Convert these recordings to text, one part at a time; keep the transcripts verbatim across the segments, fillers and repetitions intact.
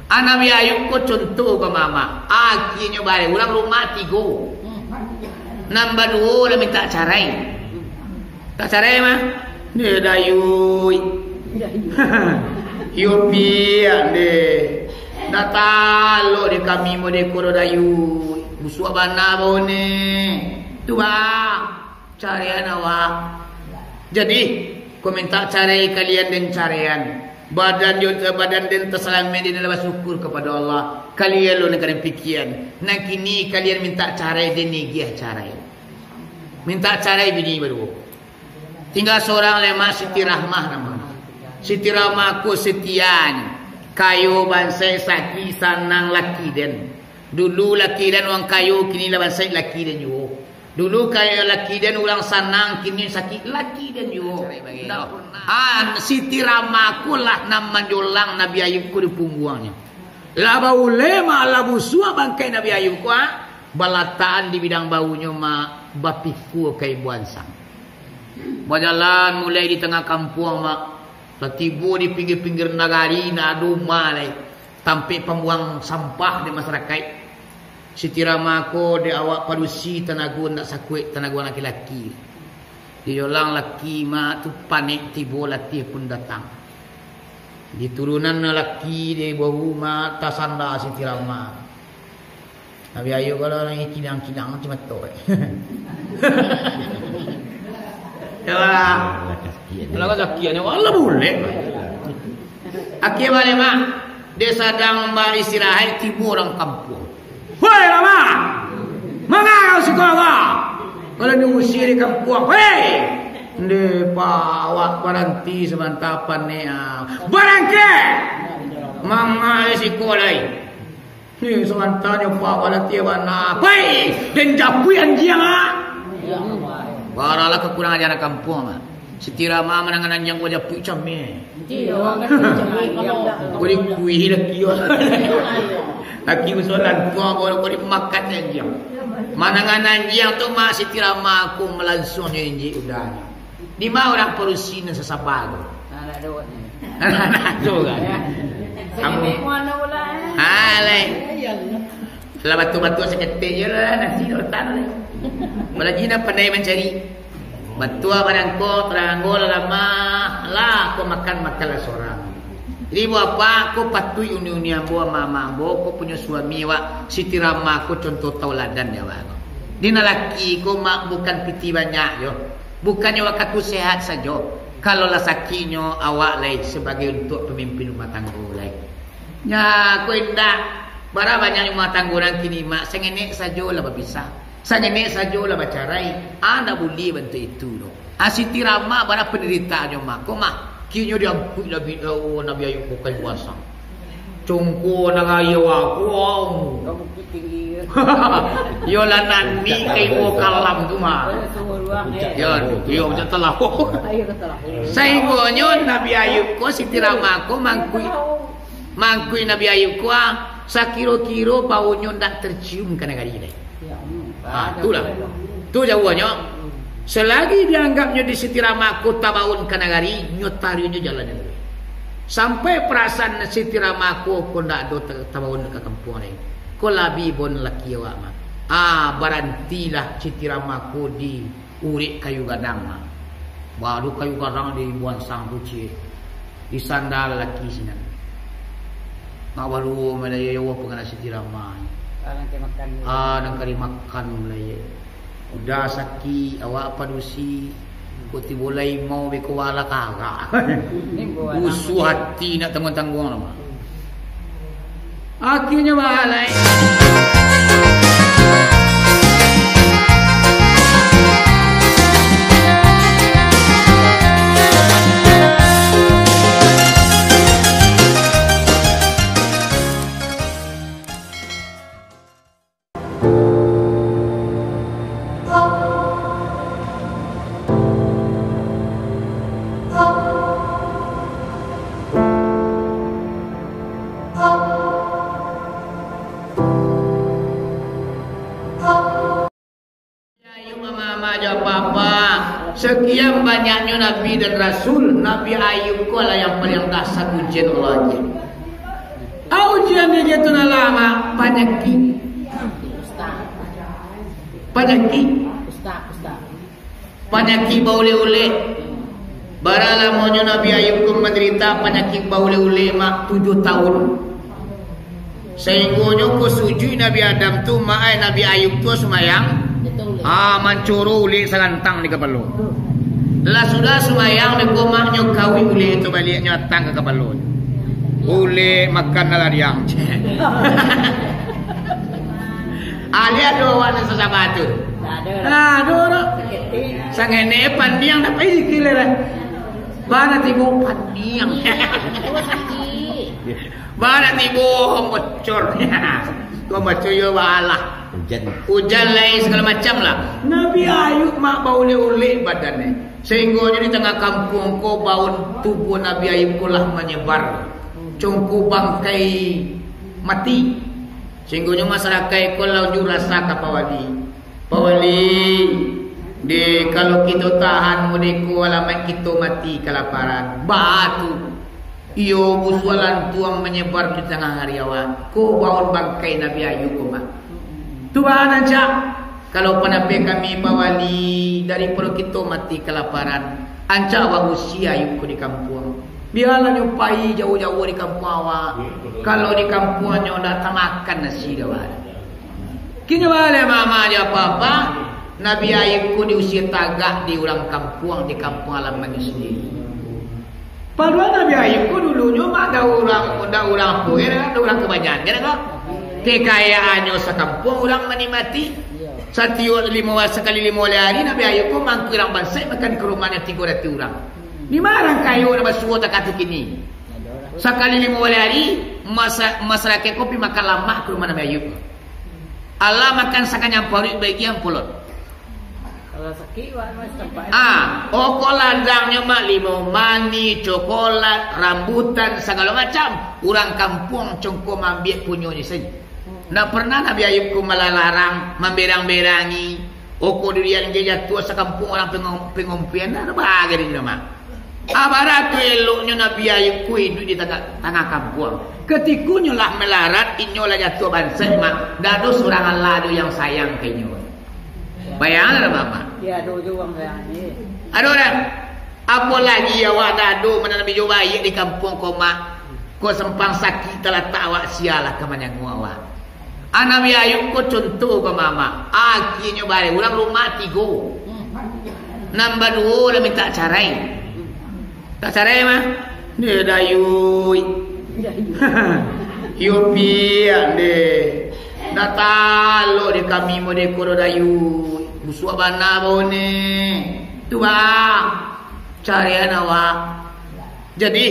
Ah, Nabi Ayub ko contoh ka mama. Akhirnyo baleh urang rumah tigo. Nan baduo lah mintak carai. Tak carai mah. Deh, Dayui. Yo piak deh. Dah talok deh kami modeko doh, Dayui. Busuak bana bau ne. Tu, Bang. Caraian awak. Jadi, ko mintak carai kalian den caraian. Badan jo, badan den tasalamaik, den lah basyukur kapado Allah. Kalian lo nan ka den pikian. Nan kini kalian mintak carai, den agiah carai. Mintak carai bini baduo. Tingga sorang lai, Mak, Siti Rahmah namonyo. Siti Rahmah ko setianyo. Kayo bansaik, sakik sanang laki den. Dulu laki den urang kayo, kini lah bansaik laki den juo. Dulu kayo laki den urang sanang, kini sakik laki den juo. Ndak pernah. Ah, Siti Rahmah ko lah nan manjolang Nabi Ayub ko di pungguangnyo. Lah bauleh, Mak, lah busuak bangkai Nabi Ayub ko, ah. Balatakan di bidang bawunyo, Mak, bapikua ka ibo ansang. Bajalan mulai di tangah kampuang, Mak. Lah tibo di pinggir-pinggir nagari, ndak ado umah lai. Tampek pambuang sampah dek masarakaik. Siti Rahmah ko dek awak padusi tanago ndak sakuek tanago laki-laki. Dijolang laki, Mak, tu panek tibo, latih pun datang. Di turunan laki di bahu, Mak, tasanda Siti Rahmah. Nabi Ayub kalau lagi kinang-kinang macam tu. Ya lah. Kalau kan sakit ni, Allah boleh. Akhir balik, Mak. Dia sadang baistirahat, tibo urang kampuang. "Woi, Rahmah! Manga siko ko?" Kalau diusir di kampuang, "Woi! Nde, Pak, awak baranti sabanta, panek, ah." "Barangkek! Manga siko lai?" "Ni, sabantanyo, Pak, baranti bana." "Pai! Den japuik anjiang, ah!" Baralah kakurang ajaran kampuang, ah. Siti Rahmah manangan anjiang ko japuik cameh. Iyo, kan cameh. Ko dikuih laki yo. Laki basoalan, ko, ko dimakan anjiang. Manangan anjiang tu, Mak, Siti Rahmah ko malansuang jo injik udahnyo. Di ma urang padusi nan sasaba tu? Nah, dak ado awaknyo. Nah, tu kan. Kamu. Alah. Lah batua-batua saketek je lah, nasi dah letak tu. Apolai nan pandai mancari. Batua barangko, taranggo lah lamah, lah ko makan, makanlah sorang. Jadi, buah apa, ko patuik uni-uni ambo, ama-ama ambo, ko punyo suami awak, Siti Rahmah ko contoh tauladan di awak ko. Di nan laki ko, Mak, bukan pitih banyak jo. Bukannyo awak ka tu sehat sajo. Kalau lah sakiknyo, awak lai sabagai untuak pamimpin rumah tanggo lai. Nya, ko indak. Bara banyak rumah tanggo urang kini, Mak, sangenek sajo lah bapisah. Sangenek sajo lah bacarai. Ah, ndak buliah bantuak itu doh. Ah, Siti Rahmah bara pandaritaannyo, Mak. Ko, Mak, kinyo diangkuik Nabi, oh, Nabi Ayub ko ka ibo ansang. Congko nan rayo aku. Ka Bukittinggi. Yo lah nani ka ibo kalam tu, Mak. Yo, yo, macam tu lah. Sainggonyo Nabi Ayub ko, Siti Rahmah ko mangkuik, mangkuik Nabi Ayub ko, ah, sakiro-kiro baunyo ndak tarcium ka nagari lai. Ha, itulah. Tu jauahnyo. Selagi dianggapnyo di Siti Rahmah ko tabaun ka nagari, nyo tariunyo jalan nyo. Sampai parasaan Siti Rahmah ko, ko ndak ado ta-, tabaun ka kampuang lai. Ko labiah bon laki awak mah. Ah, barantilah Siti Rahmah ko di urek kayu gadang mah. Baru kayu gadang di buan sang tu, ciek. Di sandal laki sinan. Mak baru malai yo, pangana Siti Rahmah. Ah, nan ka dimakan. Ah, nan ka dimakan malai. Udah sakik, awak padusi. Ko tibo lai mau beko wala kagak. Usuh ati nak tangguang-tangguang lah, Mak. Akhirnyo bahalai. Ayub, ama-ama jo apa-apa. Sekian banyaknyo nabi dan rasul, Nabi Ayub ko lah yang paling dasar ujian Allah aja. Ah, ujian Dia tu lah lama panyakik. Panyakik. Panyakik baulek-ulek. Bara lamonyo Nabi Ayub tu mandarita panyakik baulek-ulek, mak, tujuah tahun. Sainggonyo ko sujuik Nabi Adam tu, mak, ai, Nabi Ayub tu sumayang. Ah, mancoro ulek sagantang di kapalo. Lah sudah sumayang, beko maknyo kawik ulek tu baliaknyo datang ka kapalo. Ulek makan nalariang. Alih ado awak nan sasama tu. Tak ada. Nah, ado orang. Sangenek pandiang dapat izin lah. Bana tibo pandiang. Bana tibo bocor. Kau bocor yo balah. Hujan. Hujan lai, sagalo macam lah. Nabi Ayub mak baulek-ulek badannyo. Sainggonyo di tangah kampuang ko baun tubuah Nabi Ayub ko lah manyebar. Congko bangkai mati. Sainggonyo masarakaik ko lah unjuk rasa ka Pak Wali. Pak Wali, deh, kalau kito tahan mode ko, alamaik kito mati kalaparan. Baa tu. Iyo, busuak lantuang manyebar di tangah ari awak. Ko baun bangkai Nabi Ayub ko, mak. Tu baa nan cak. Kalau pandapat kami, Pak Wali, daripado kito mati kalaparan, ancak awak usie Ayub ko di kampuang. Bialah nyo pai jauah-jauah di kampuang awak. Kalau di kampuang nyo ndak tamakan nasi dek awak. Kini baliak mama jo apa-apa, Nabi Ayub ko diusie tagak di urang kampuang, di kampuang alaman nyo sandiri. Paduahal Nabi Ayub ko dulunyo mah dak urang, dak urang apo, dak urang kabanyakan, kan? Kekayaannyo sakampuang urang manikmati. Satiok limo, sakali limo baleh ari, Nabi Ayub ko mangko urang bansaik makan ka rumahnyo tigo ratuih urang. Di ma urang kayo nan basuo takah kini? Sakali limo baleh ari, masa-, masarakaik ko pai makan lamak ka rumah Nabi Ayub. Alah makan sakanyang paruik, bagian pulo. Kalau sakik, wak, mas, tempat. Ah, okok ladangnyo mak limau manih, cokolat, rambutan, sagalo macam. Urang kampuang congko maambiak punyonyo sajo. Ndak pernah Nabi Ayub ko malalarang, mamberang-berangi. Okok durian je jatuah, sakampuang urang pengom-, pengompian, ndak ado bagai di rumah. Abaratu eloknyo Nabi Ayub ko iduik di tangah, tangah kampuang. Katikonyo lah malarat, inyo lah jatuah bansaik, mak. Ndak ado surang alah doh nan sayang ka inyo. Bayang lah, Bapak. Ya, ado juo urang sayang ni. Ado dah. Apolagi awak ndak ado, mano Nabi jo baiak di kampuang ko, mak. Ko simpang sakik talatak awak, sia lah ka manyanguak awak. Ah, Nabi Ayub ko contoh ko, mama. Akienyo baleh, urang rumah tigo. Nan baduo lah mintak carai. Tak carai mah. Dia dayui. Yo pian deh. Ndak talok di kami mode ko doh dayui. Busuak bana bau ni. Tu bang. Carian awak. Jadi,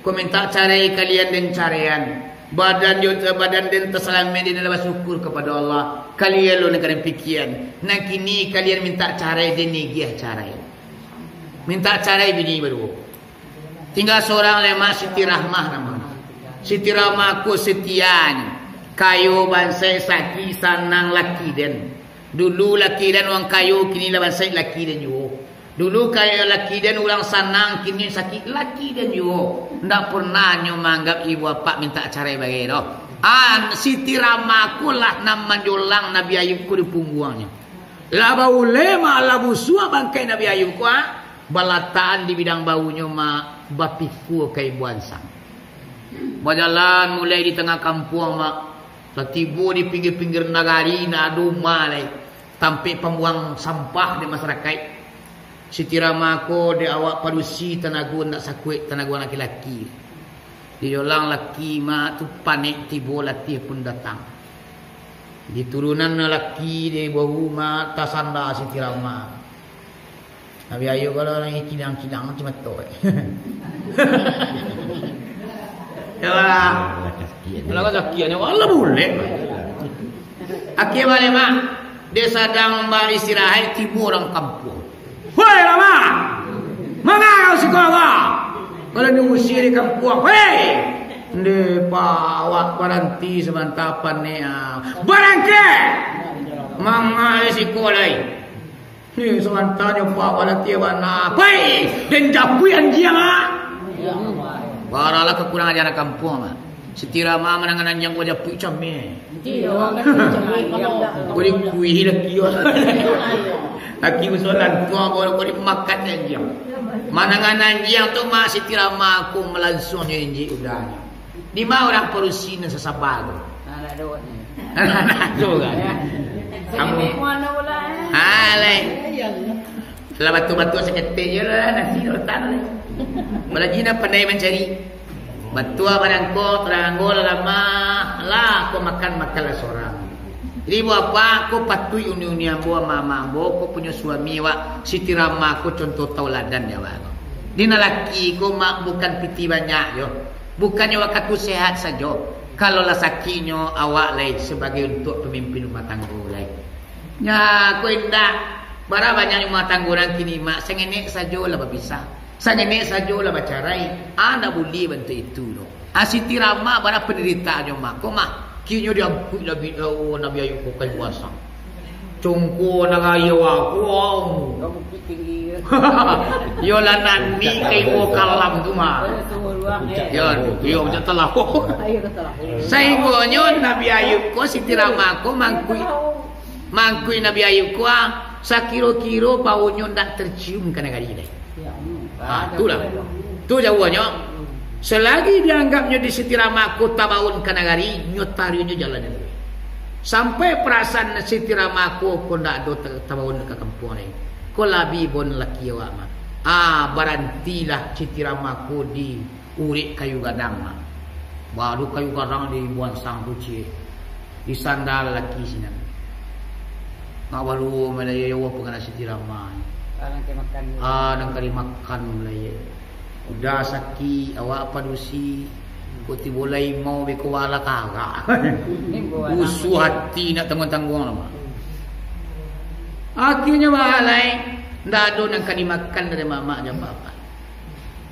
ko mintak carai kalian den carian. Badan jo, badan den tasalamaik, den lah basyukur kapado Allah. Kalian lo nan ka den pikian. Nan kini kalian mintak carai, den agiah carai. Mintak carai bini baduo. Tingga sorang lai, mak, Siti Rahmah namonyo. Siti Rahmah ko setianyo. Kayo bansaik, sakik sanang laki den. Dulu laki den urang kayo, kini lah bansaik laki den juo. Dulu kayo laki den urang sanang, kini sakik laki den juo. Ndak pernah nyo maanggap ibu apak mintak carai bagai doh. Ah, Siti Rahmah ko lah nan manjolang Nabi Ayub ko di pungguangnyo. Lah baulek, mak, lah busuak bangkai Nabi Ayub ko, ah. Balatakan di bidang bawunyo, mak, bapikua ka ibo ansang. Bajalan mulai di tangah kampuang, mak. Lah tibo di pinggir-pinggir nagari, ndak ado umah lai. Tampek pambuang sampah dek masarakaik. Siti Rahmah ko dek awak padusi tanago ndak sakuek tanago laki-laki. Dijolang laki, mak, tu panek tibo, latiah pun datang. Diturunan laki di bahu, mak, tasanda Siti Rahmah. Nabi Ayub kalau lagi kidang-kidang macam tu. Ya lah. Kalau kau sakit, Allah boleh. Akhir balik, mak. Dia sadang baistirahat, tibo urang kampuang. "Woi, Rahmah! Manga kau siko, Rahmah?" Kalau diusir di kampuang, "Woi! Nde, Pak, awak baranti samanta, panek, ah." "Barangkek! Manga siko lai." Ni, samanta nyo, Pak, baranti bana. "Pai! Den japuik anjiang, ah!" Baralah kakurang ajaran kampuang, ah. Siti Rama manangan anjiang ko japuik cameh. Iyo, kan cameh. Ko dikuih laki yo. Laki basoalan, ko, ko, ko dimakan anjiang. Manangan anjiang tu, Mak, Siti Rama ko malansuang jo injik udahnyo. Di ma urang padusi nan sasaba tu? Nah, dak ado awaknyo. Nah, tu kan. Kamu. Sini muan pula, eh. Ah, lai. Lah batua-batua saketek je lah, nasi rotan lah. Apolai nan pandai mancari. Batua barangko, taranggo lah lama, lah ko makan, makanlah sorang. Jadi, buah apa, ko patuik uni-uni ambo, ama-ama ambo, ko punyo suami awak, Siti Rama ko contoh tauladan di awak ko. Di nan laki ko, Mak, bukan pitih banyak yo. Bukannyo wakatu sehat sajo. Kalau lah sakiknyo, awak lai sabagai untuak pamimpin rumah tanggo lai. Nyo, ko indak. Bara banyak rumah tanggo urang kini, Mak, sangenek sajo lah bapisah. Sangenek sajo lah bacarai. Ah, ndak buliah bantuak itu doh. Ah, Siti Rama bara pandaritaannyo, Mak. Ko, Mak, kini diangkuik Nabi, oh, Nabi Ayub ko ka ibo asang. Congko nagari awak ko. Ka Bukittinggi. Yo lah, nani ka ibo kalam tu, Mak. Yo, yo, macam talah. Sainggonyo Nabi Ayub ko, Siti Rama ko mangkuik, mangkuik Nabi Ayub ko, ah, sakiro-kiro baunyo ndak tarcium ka nagari lai. Ha, itulah. Tu jauahnyo. Selagi dianggapnyo di Siti Rama ko tabaun ka nagari, nyo tariunyo jalan dulu. Sampai parasaan Siti Rama ko, ko ndak ado ta-, tabaun ka kampuang lai. Ko labiah bon laki awak, Mak. Ah, barantilah Siti Rama ko di urek kayu gadang, Mak. Baru kayu gadang di buansang tu, ciek. Di sandal laki sinan. Nak baru malai yo, pangana Siti Rama. Ah, nan ka makan. Ah, nan ka dimakan malai. Udah sakik, awak padusi. Ko tibo lai mau beko wala kagak. Usuah ati nak tangguang-tangguang lah, Mak. Akhirnyo balai, ndak ado nan ka dimakan dari mamak jo bapak.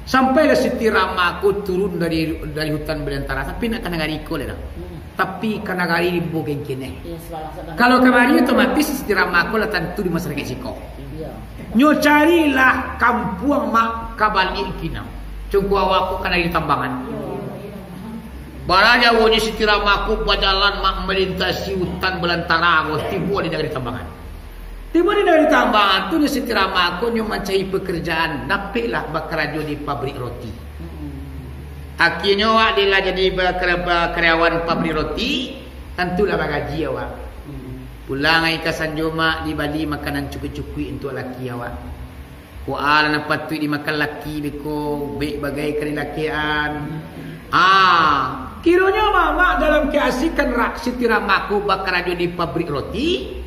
Sampailah Siti Rama ko turun dari, dari hutan belantara, tapi nak ka nagari ko lai dah. Hmm. Tapi ka nagari rimbo gengkeneh. Kalau kamari otomatis Siti Rama ko lah tantu di masyarakat siko. Iyo. Nyo carilah kampuang, Mak, ka baliak kinam. Congko awak ko ka nagari tambangan. Bara jauahnyo Siti Rama ko bajalan, Mak, malintasi hutan belantara ko, tibo di nagari tambangan. Tibo di nagari tambangan tu, nyo Siti Rama ko nyo mancari pekerjaan, dapeklah bakarajo di pabrik roti. Akhirnyo awak dek lah jadi bakara-, karyawan pabrik roti, tantulah bagaji awak. Pulang ari ka sanjo, Mak, dibali makanan cukuik-cukuik untuak laki awak. Ko a lah nan patuik dimakan laki beko, bek bagai ka dilakekan. Ah, kironyo mamak dalam keasikan rak Siti Rama ko bakarajo di pabrik roti.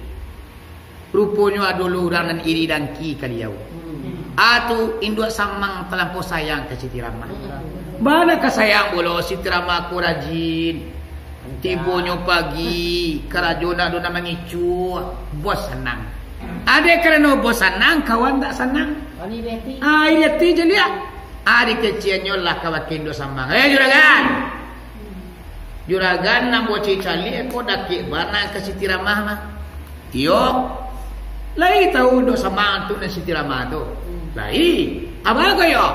Ruponyo ado lo urang nan iri dangki ka liau. Ah, tu induak samang talampau sayang ka Siti Rama. Bana ka sayang pulo Siti Rama ko rajin. Tibonyo pagi, karajo ndak ado nan mangicuah, bos sanang. Adeh karano bos sanang, kawan ndak sanang. Ah, iri ati je liak. Ah, dikeceannyo lah ka bakeh induak samang. Eh, juragan! Juragan nan bocah caliak ko dakek bana ka Siti Rama mah. Iyo. Lai tau induak samang tu nan Siti Rama tu? Lai. Apo ko iyo?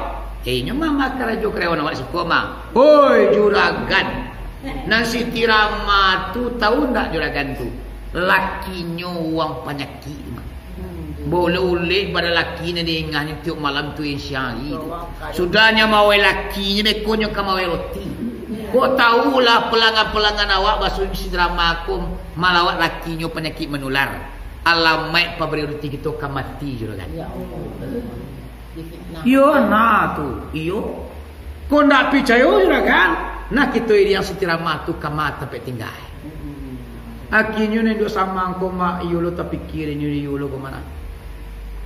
Eh, inyo mah, mah karajo karyawan awak siko mah. Hoi, juragan. Nan Siti Rama tu tau ndak juragan tu? Lakinyo urang panyakik mah. Baulek-ulek badan laki nan diengahnyo tiok malam tu, siang ari tu. Sudah nyo mawai lakinyo, bekonyo ka mawai roti. Kok tau lah pelanggan-pelanggan awak basuo Siti Rama ko malawat lakinyo panyakik manular. Alamaik pabrik roti kito ka mati, juragan. Ya Allah. Difitnah. Iyo, nah tu. Iyo. Kok ndak picayo, juragan? Nah, kito iriang Siti Rama tu ka ma tampek tingga. Akhirnyo nan induak samang ko, Mak, iyo lo tapikia, inyo iyo lo ka ma.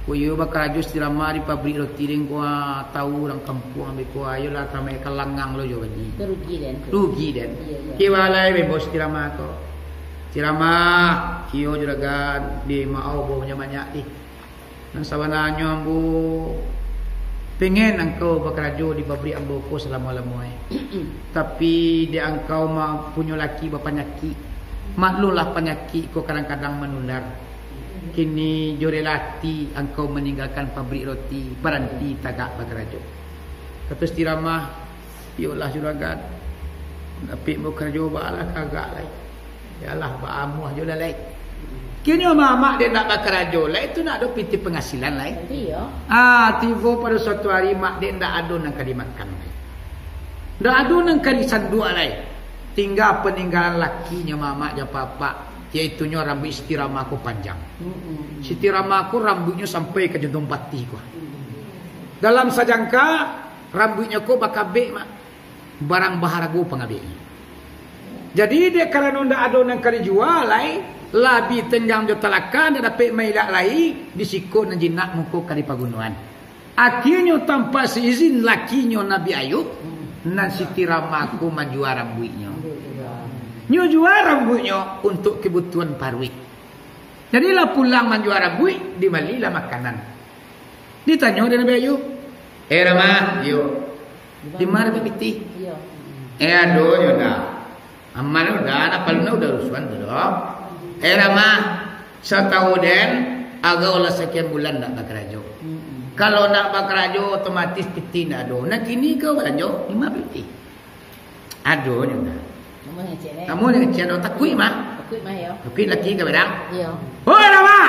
Ko iyo bakarajo Siti Rama di pabrik roti den ko, ah, tau urang kampuang beko, ah, iyo lah tamaik ka langang lo jo gaji. Itu rugi den tu. Rugi den. Iyo, iyo. Kiwalai bembo Siti Rama ko. Siti Rama, iyo juragan, di maau bo banyak-banyak di. Nan sabananyo ambo pengen angkau bakarajo di pabrik ambo ko salamo-lamo e. Tapi, dek angkau ma-, punyo laki bapanyakik, maklumlah panyakik ko kadang-kadang manular. Kini jo rela ati angkau maninggakan pabrik roti, baranti tagak bakarajo. Kato Siti Rama, Iyolah, juragan. Tapi mau karajo baalah kagak lai. Yalah, baamuah jo lah lai. Kinyo mamak dek ndak bakarajo lai, tu ndak ado pitih pangasilan lai. Iyo. Ah, tibo pado suatu ari mak dek ndak ado nan ka dimakan lai. Ndak ado nan ka disanduak lai. Tingga paninggalan lakinyo mamak jo papak, yaitunyo rambuik Siti Rama ko panjang. Mm-mm. Siti Rama ko rambuiknyo sampai ka jantuang patih ko. Dalam sajangka, rambuiknyo ko bakabek, mak. Barang baharago pangabeknyo. Jadi, dek karano ndak ado nan ka dijua lai, lah bi tenggang jo talaka, ndak dapek mailak lai, di siko nan jinak muko ka di pagunoan. Akhirnyo, tanpa saizin lakinyo Nabi Ayub, nan Siti Rama ko manjua rambuiknyo. Nyo jua rambuiknyo untuak kabutuhan paruik. Jadilah pulang manjua rambuik, dibalilah makanan. Ditanyo dek Nabi Ayub, "Eh, Rama, iyo. Di ma dapek pitih?" Iyo. "Eh, ado nyo dah. Aman udah, anak palun udah rusuhan tu doh. Eh, Rama, satau den, agak lah sakian bulan ndak bakarajo. Mm-mm. Kalau ndak bakarajo, otomatis pitih ndak ado. Nah, kini kau balanjo, di ma pitih?" "Ado nyo dah." Namuah ngecek, eh? Namuah ngecek, ado takuik mah. Takuik mah, yo. Takuik laki ka bedang. Iyo. "Oi, Rama!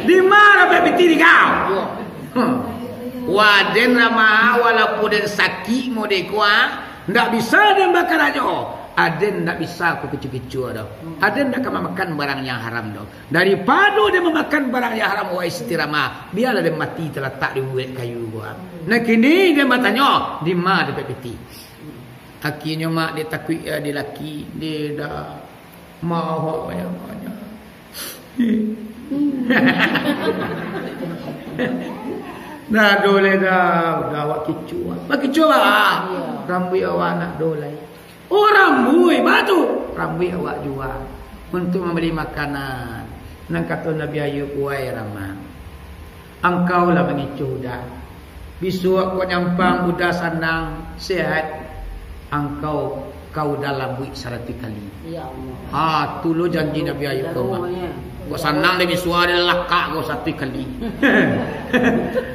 Di ma dapek pitih di kau?" Iyo. Hmm. Waden Rama, walaupun den sakik mode ko, ah, ndak bisa den bakarajo. Aden ndak bisa ko kicu-kicu doh. Hmm. Aden ndak ka mamakan barang yang haram doh. Daripado den mamakan barang yang haram, wahai Siti Rama, bialah den mati talatak di uek kayu ko. Nah, kini den batanyo, di ma dapek pitih? Akhirnyo mak dek takuik, eh, dek laki, dek dah maho banyak-banyak. Dah ado lai dah, udah awak kicu. Bakicu lah. Iyo. Rambuik awak ndak ado lai. Oh, rambuik, baa tu? Rambuik awak jua untuak mambali makanan. Nan kato Nabi Ayub, "Wai Rama, angkau lah mangicuah uda. Bisuak kok nyampang uda sanang, sehat, angkau ka uda lambuik saratuih kali." Ya Allah. Ha, tu lo janji Nabi Ayub ko mah. Kok sanang dek bisuak, dek lakak ko saratuih kali.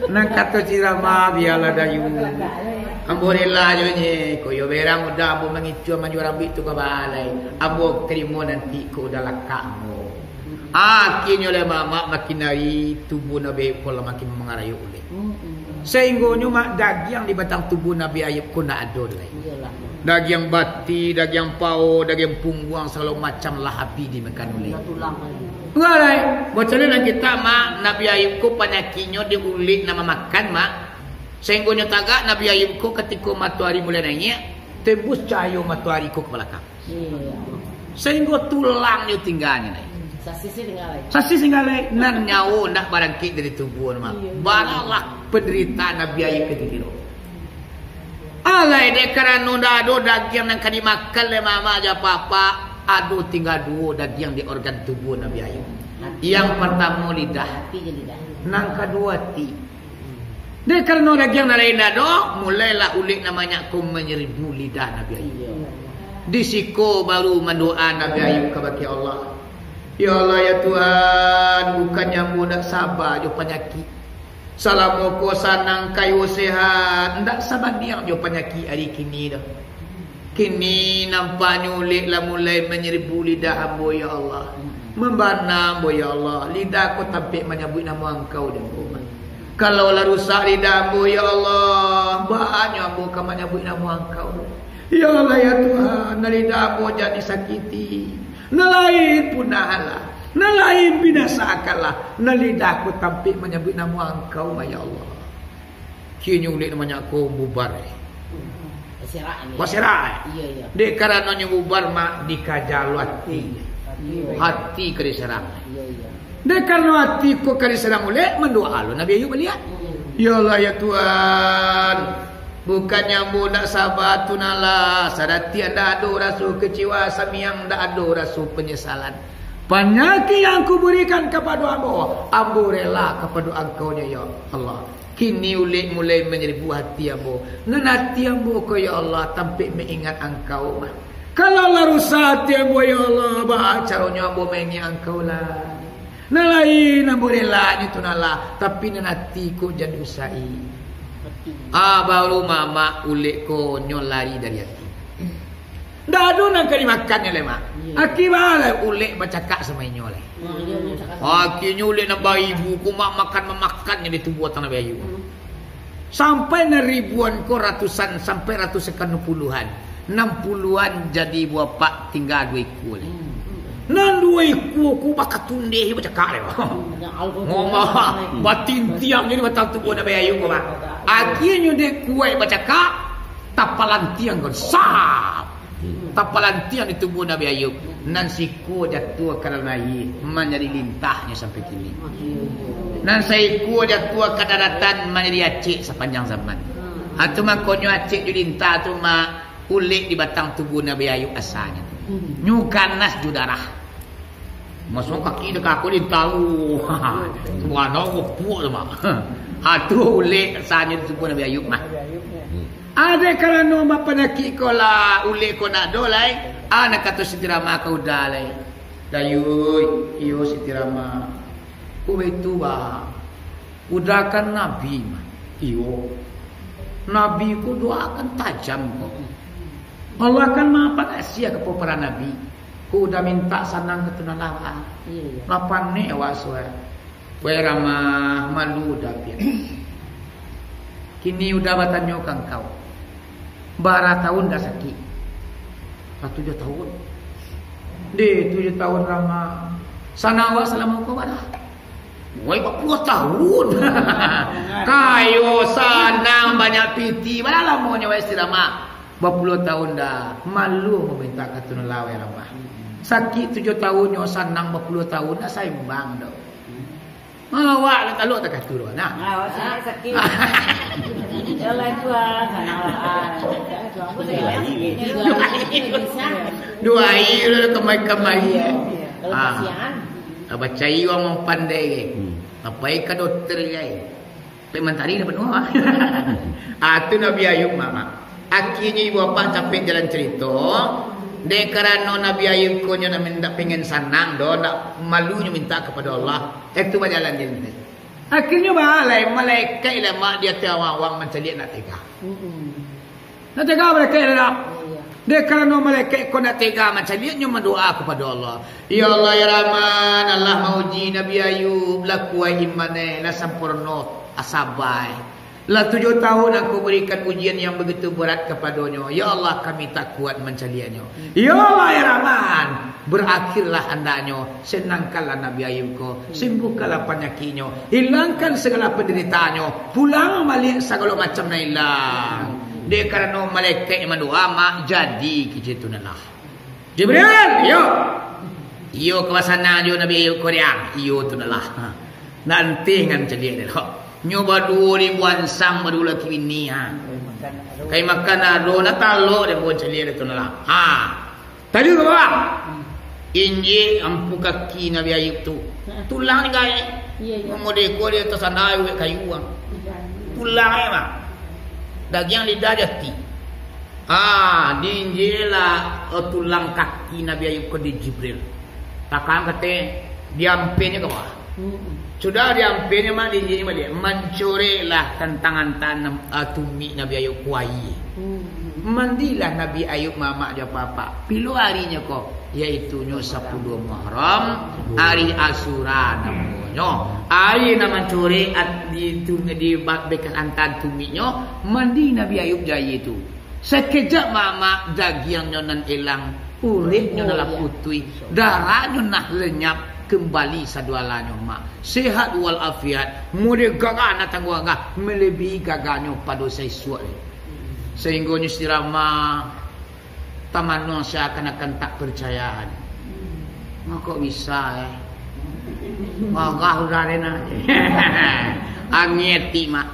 Nan kato Siti Rama, "Bialah dayu. Ambo rela jo nyo ko, yo berang uda ambo mangicuah manjua rambuik tu ka balai. Ambo tarimo nanti ko uda lakak ambo." Akhirnyo lai mamak makin ari tubuah Nabi Ayub ko lah makin mangarayok uleh. Mm-mm. Sahinggonyo mak dagiang di batang tubuah Nabi Ayub ko ndak ado lai. Iyolah. Dagiang bati, dagiang pao, dagiang pungguang, sagalo macam lah abih dimakan uleh. Tingga tulang lai. Tingga lai. Bocah nan kita, mak, Nabi Ayub ko panyakiknyo di ulek nan mamakan, mak. Sahinggonyo tagak Nabi Ayub ko katiko matoari mulai naiak, tembus cahayo matoari ko ka balakang. Iyo. Sahinggo tulangnyo tingganyo lai. Sasis tingga lai. Sasis tingga lai. Nan nyawo ndak barangkek dari tubuah, mak. Iyo. Baralah panderitaan Nabi Ayub katiko tu. Alai, dek karano ndak ado dagiang nan ka dimakan dek mamak jo papak, ado tingga duo dagiang di organ tubuah Nabi Ayub. Ati. Yang partamo lidah. Ati jo lidah. Nan kaduo ati. Dek karano dagiang nan lain ndak ado, mulailah ulek nan banyak ko manyaribu lidah Nabi Ayub. Iyo. Di siko baru mandoa Nabi Ayub kabake Allah. "Ya Allah, ya Tuhan, bukannyo ambo ndak saba jo panyakik. Salamo ko sanang, kayo, sehat, ndak sabandiang jo panyakik ari kini doh. Kini nampaknyo ulek lah mulai manyaribu lidah ambo, ya Allah. Mambana ambo, ya Allah, lidah ko tampek manyabuik namo Angkau di ambo. Kalau lah rusak lidah ambo, ya Allah, baa nyo ambo ka manyabuik namo Angkau. Ya Allah, ya Tuhan, nan lidah ambo jan disakiti. Nan lain punahanlah, nan lain binasakanlah, nan lidah ko tampek manyabuik namo Angkau mah, ya Allah." Kini ulek nan banyak ko bubar, eh. Baserak ni. Baserak, eh. Iyo, iyo. Dek karano nyo bubar, mak, dikaja lo ati. Iyo. Ati ka diserang. Iyo, iyo. Dek karano ati ko ka diserang ulek, mandoa lo Nabi Ayub baliak. Hmm. Ya Allah, ya Tuhan, bukannyo ambo ndak saba tu nah lah, sadatiak ndak ado raso kecewa, samiang ndak ado raso panyesalan. Panyakik yang Kau berikan kapado ambo, ambo rela kapado Angkau nyo, ya Allah. Kini ulek mulai manyaribu ati ambo. Nan ati ambo ko, ya Allah, tampek maingat Angkau mah. Kalau lah rusak ati ambo, ya Allah, baa caronyo ambo maingat Angkau lah. Nan lain ambo rela nyo tu nah lah, tapi nan ati ko jan diusai. Ah, baru mamak ulek ko nyo lari dari aki. Ndak ado nan ka dimakannyo lai, Mak. Iyo. Aki baa lai ulek bacakak samo inyo lai. Akinyo ulek nan baribu ko, Mak, makan mamakannyo di tubuah Nabi Ayub. Sampai nan ribuan ko ratusan, sampai ratusan ka anam puluhan. Anam puluhan jadi buah pak, tingga duo ikua lai. Nan duo ikua ko bakatundeh bacakak lai. Ngomong, batintiang jadi batang tubuah Nabi Ayub ko, Mak. Akinyo dek kuaik bacakak, tapalantiang ko, sap! Tapalantiang di tubuah Nabi Ayub. Nan sikua jatuah ka dalam aia, manjadi lintahnyo sampai kini. Nan saikua jatuah ka daratan, manjadi acek sapanjang zaman. Atu makonyo acek jo lintah tu, Mak, ulek di batang tubuah Nabi Ayub asanyo tu. Nyo ganas jo darah. Masuak kaki dek aku lintah. Subhanallah, kepuak tu, Mak. Atu ulek asanyo di tubuah Nabi Ayub, Mak. Dek karano mapanyakik ko lah, ulek ko ndak ado lai. Ah, nan kato Siti Rama ka Uda lai. Dayui, iyo Siti Rama. Ko baitu, Ba. Uda kan nabi, Mak. Iyo. Nabi ko doa kan tajam ko. Allah kan Maha Pangasiah ka para nabi. Ko Uda mintak sanang ka Tunalah, Ba. Iyo, iyo. Lah panek awak suai. Wai Rama, malu Uda pian. Kini Uda batanyo ka angkau. Bara taun Uda sakik? Lah tujuah taun. Deh, tujuah taun Rama. Sanang awak salamo ko bara? Wai, bapuluah taun. Kayo, sanang, banyak pitih. Bara lamonyo, wai Siti Rama? Bapuluah taun Uda. Malu mamintak ka Tunalah, wai Rama. Sakik tujuah taun nyo, sanang bapuluah taun, ndak saimbang doh. Awak lah talok takah turun, nah. Ah, awak sakit, sakit. Ya Allah, Tuhan, sana Allah. Duo ari lah kamari-kamari, eh. Kalau Ah. kasihan. Ah, bacai urang pandai, eh. Hmm. Apai ka dokter, eh. Pek mantari dah penuh, ah. Ah, tu Nabi Ayub, Mak. Akhirnyo ibu bapak capek jalan carito, dek karano Nabi Ayub ko nyo nan indak pengen sanang doh, ndak, malunyo mintak kapado Allah. Eh, tu bajalan je. Akhirnyo baa lai, malaikat lah, Mak, di ateh awang-awang mancaliak ndak tega. Mm-mm. Ndak tega malaikat lah. Iya. Dek karano malaikat ko ndak tega mancaliak, nyo mandoa kapado Allah. Ya Allah, ya Rahman, Allah mauji Nabi Ayub, lah kuaik iman, eh, lah samporno sabar. Lah tujuah tahun Engkau berikan ujian yang begitu berat kepadonyo. Ya Allah, kami tak kuat mancaliaknyo. Ya Allah, ya Rahman, berakhirlah handaknyo, senangkanlah Nabi Ayub ko, sembuhkanlah panyakiknyo, hilangkan segala penderitaannyo, pulang baliak sagalo macam nan ilang. Dek karano malaikat mandoa, Mak, jadi kecek tu nan lah. Jibril, iyo. Iyo, ka baa sanang jo Nabi Ayub ko, Diang? Iyo tu nan lah. Ha. Nanti ngan caliak dek lo. Nyo baduo ribu ansang, baduo laki bini, ha. Kai makan ado, nak talok dek buah caliak dek tu nan lah. Ha. Tadi ka baa? Injek ampu kaki Nabi Ayub tu. Tulang tingga, eh. Iya, iya. Mamodeko di ateh sanda, uwek kayu, ah. Tulang, eh, Bang. Dagiang lidah jati. Ah, diinjeklah, eh, tulang kaki Nabi Ayub ko dek Jibril. Takam kate, diampennyo ka bawah. Mm-mm. Sudah diampennyo, Mak, diinjeknyo baliak. Mancoreklah tantangan tanam, eh, tumik Nabi Ayub ko aia. Mm-mm. Mandilah Nabi Ayub, Mamak, jo Apak-apak. Pilo arinyo ko? Yaitunyo sapuluah Muharram, ari Asyura namonyo. Ari nan mancorek at-, di tu-, di ba-, bekas antaan tumiknyo, mandi Nabi Ayub jo aia tu. Sakejap, Mamak, dagiangnyo nan ilang, uripnyo nan lah putuih, darahnyo nan lenyap, kembali sadoalahnyo, Mak. Sehat walafiat, model gagah nan tangguang gagah, melebihi gagahnyo pado saisuak. Sahinggonyo Siti Rama tamanuang seakan-akan tak percaya. Mako bisa, eh. Gagah udah dena. Angin ti, Mak.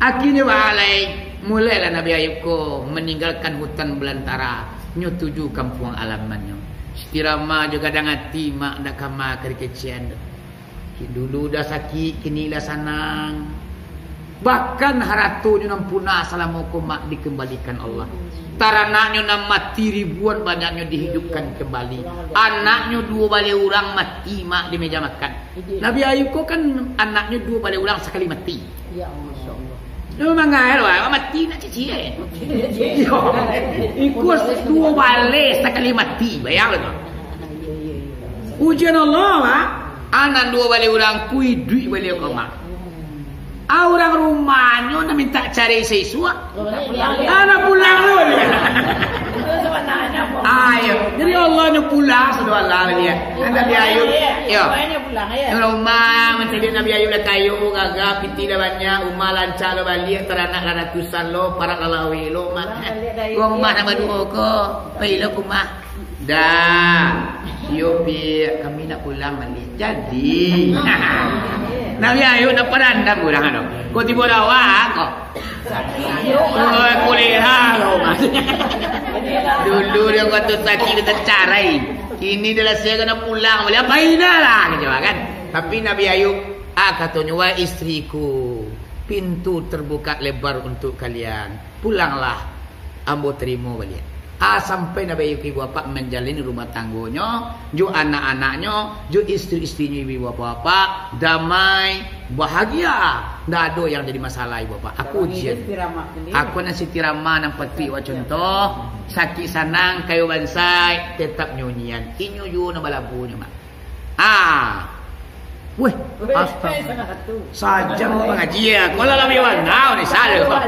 Akhirnyo baa lai, mulailah Nabi Ayub ko maninggalkan hutan balantara, nyo tuju kampuang alamannyo. Siti Rama jo gadang ati, Mak, ndak kama ka dikecekan doh. Dulu lah sakik, kini lah sanang. Bahkan haratonyo nan punah salamo ko, Mak, dikembalikan Allah. Taranaknyo nan mati ribuan banyaknyo dihidupkan kembali. Anaknyo duo baleh urang mati, Mak, di meja makan. Nabi Ayub ko kan anaknyo duo baleh urang sakali mati. Ya Allah, ya Allah. Nyo mangael, wah, mati nak cici, eh. Iyo. Iko duo baleh sakali mati, bayang tu. Ujian Allah, wah. Anak duo baleh urang ku iduik baleh ko, mak. Ah, urang rumahnyo nak mintak carai saisuak. Ah, nak pulang tu. Ah, iyo. Jadi Allah nyo pulang sudah Allah lagi, ya. Nabi Ayub. Yo. Rumah, mancaliak Nabi Ayub lah kayo, gagah, pitih lah banyak, rumah lancak lah baliak, taranak lah ratusan lo, parak lah laweh lo, mak. Rumah nak baduo ko, pai lo ka rumah. Dah, iyo, Piak, kami nak pulang baliak. Jadi, Nabi Ayub nak parandam urang tu. Ko tibo dawa, ko. Oi, kuliah lo, Mas. Dulu dia kata sakik, dia tacarai. Kini dia lah siap nak pulang baliak. Apa ina lah, kecewaan kan? Tapi Nabi Ayub, ah, katonyo, "Wahai istriku, pintu terbuka lebar untuk kalian. Pulanglah, ambo tarimo baliak." Ah, sampai Nabi Ayub ibu bapak manjalani rumah tanggonyo, jo anak-anaknyo, jo istri-istrinyo ibu bapak, damai, bahagia. Ndak ado yang jadi masalah ibu bapak. Aku ujian. Aku nan istiqamah nan patuik awak contoh. Sakik sanang, kayo bansaik, tetap nyo nian. Inyo juo nan balabuah nyo, mak. Ah. Weh, astaga. Sajam mangaji ya. Kalau lah biwan, nah, ni salah.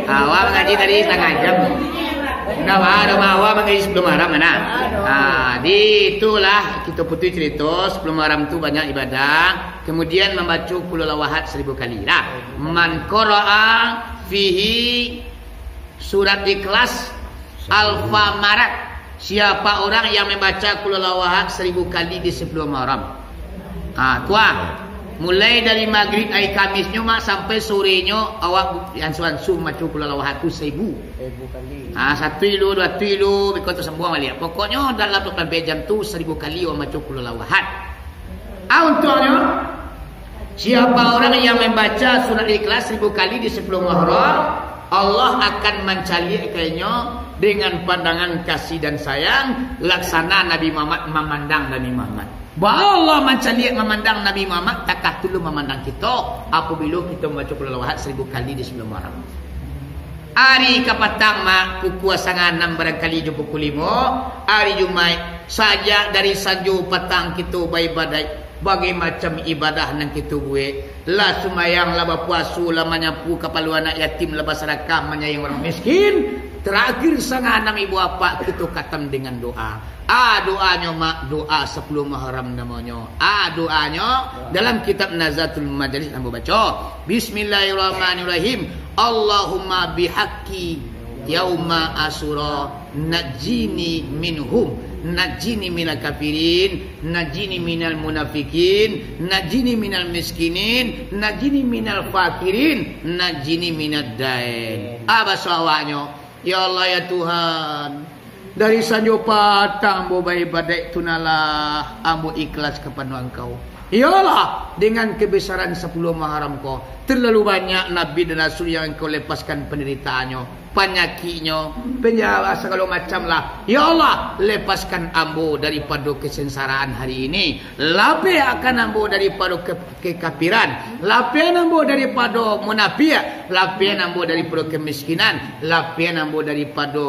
Awak mangaji tadi satangah jam. Dah, wah, dah, wah, awak mangaji sabalun malam, nah. Ah, di itulah kita putus cerita, sabalun malam tu banyak ibadah. Kemudian mambaco Qul Huwallahu Ahad saribu kali. Nah, man qara'a fihi surat Ikhlas alfa marat. Siapa orang yang membaca Qul Huwallahu Ahad saribu kali di sabalun malam. Ha, tu ah. Mulai dari maghrib hari Kamisnyo, mak, sampai sorenyo awak bu-, ansua-ansua mambaco Qul Huwallahu Ahad tu saribu. Saribu kali. Ha, satu ilo, dua ilo, biko tasambuang baliak. Pokoknyo dalam dua puluh empat jam tu saribu kali awak mambaco Qul Huwallahu Ahad. Ah, untuaknyo, siapa orang yang membaca surat Ikhlas saribu kali di sabalun Muharram, Allah akan mancaliak ka inyo dengan pandangan kasih dan sayang, laksana Nabi Muhammad mamandang Nabi Muhammad. Baa Allah mancaliak mamandang Nabi Muhammad, takah tu lo mamandang kito, apabilo kito mambaco Qul Huwallahu Ahad saribu kali di sabalun Muharram. Ari kapatang, mak, pukua satangah anam barangkali jo pukua limo, ari Jumaik, sajak dari sanjo patang kito baibadaik, bagai macam ibadah nan kito buek, lah sumbayang, lah bapuaso, lah manyapu kapalo anak yatim, lah basadakah, manyayang urang miskin, tarakhir satangah anam ibu apak kito katam dengan doa. Ah, doanyo, mak, doa sapuluah Muharram namonyo. Ah, doanyo dalam kitab Nazatul Majalis ambo baco. Bismillahirrahmanirrahim. Allahumma bihaqqi yauma Asyura najjini minhum, najjini minal kafirin, najjini minal munafikin, najjini minal miskinin, najjini minal fakirin, najjini minad dain. Ah, baso awaknyo, ya Allah, ya Tuhan, dari sanjo patang ambo baibadaik tu, nalah ambo ikhlas kapado Angkau. Iyolah, dengan kebesaran sapuluah Muharram ko, terlalu banyak nabi dan rasul yang Engkau lepaskan penderitaannyo, panyakiknyo, penjara, sagalo macam lah. Ya Allah, lepaskan ambo daripado kesengsaraan hari ini. Lapiahkan ambo daripado ke-, kekafiran. Lapiahkan ambo daripado munafik. Lapiahkan ambo daripado kemiskinan. Lapiahkan ambo daripado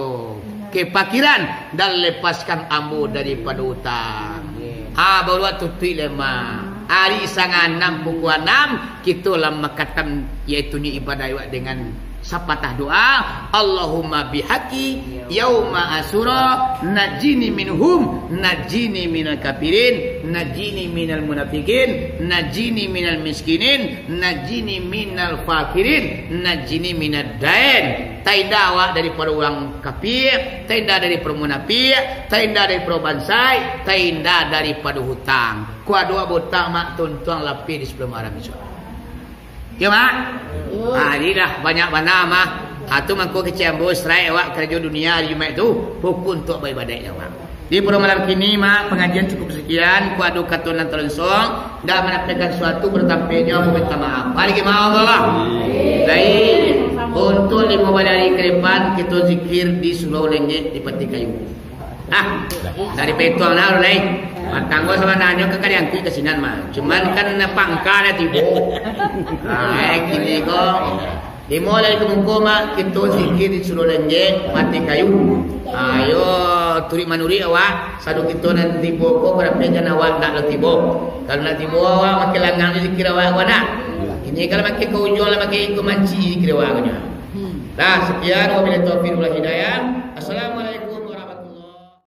kepakiran, dan lepaskan ambo daripado utang. Ha, baru tutuik lemah. Ari satangah anam pukua anam, kito lah makatam, yaitu nyo ibadah awak dengan sapatah doa, Allahumma bihaqqi yauma Asyura, najjini minhum, najjini minal kafirin, najjini minal munafikin, najjini minal miskinin, najjini minal fakirin, najjini minad dain. Tainda awak daripado urang kafir, tainda daripado munafik, tainda daripado bansaik, tainda daripado hutang. Kua doa butang, mak, tuntuang lapih di sapuluah Muharram, insyaallah. Yo, mak? Ah, jadi dah banyak bana, mak. Ah, tu mangko kecek ambo, serai awak karajo dunia ari Jumaik tu, fokus untuak baibadaik awak. Di pukua malam kini, mak, pengajian cukup sekian. Kua ado kato nan talonsong, dah manampaikan suatu, bertampaknyo ambo minta maaf. Bagi maaf, Allah. Baik. Untuk limo baleh hari ke depan, kito zikir di Surau Lenggek di Patih Kayu. Ah, dari Petuang lah, lai. Patang ko sabananyo ka diangkuik ka sinan mah. Cuman kan pangka lah tibo. Ah, eh, kini ko. Limo lai ka muko, mak, kito zikir di suruah lenggek, mati kayu. Ayo, turuik manuruik awak, sado kito nan tibo ko, barapek jan awak ndak lo tibo. Kalau ndak tibo awak, makin langang jo zikir awak ko nak. Kini kalau makin ka ujuang lah, makin iko manci zikir awak ko nyo. Lah, sekian, wabillahi taufiq wal hidayah. Assalamualaikum.